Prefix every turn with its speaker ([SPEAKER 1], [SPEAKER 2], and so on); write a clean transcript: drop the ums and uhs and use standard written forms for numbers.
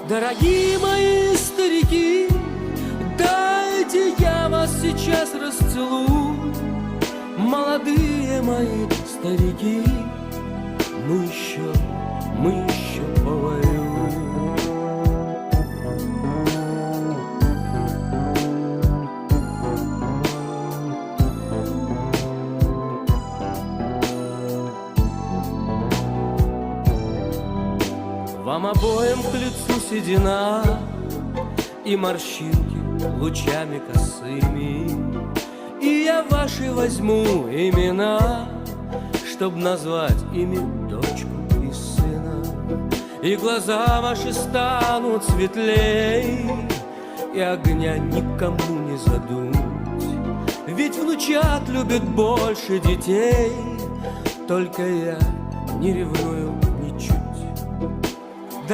[SPEAKER 1] Дорогие мои старики, дайте я вас сейчас расцелую. Молодые мои старики, мы еще, мы еще повоюем. Вам обоим к лицу седина И морщинки лучами косыми. И я ваши возьму имена, Чтоб назвать ими дочку и сына. И глаза ваши станут светлей, И огня никому не задуть. Ведь внучат любят больше детей, Только я не ревную.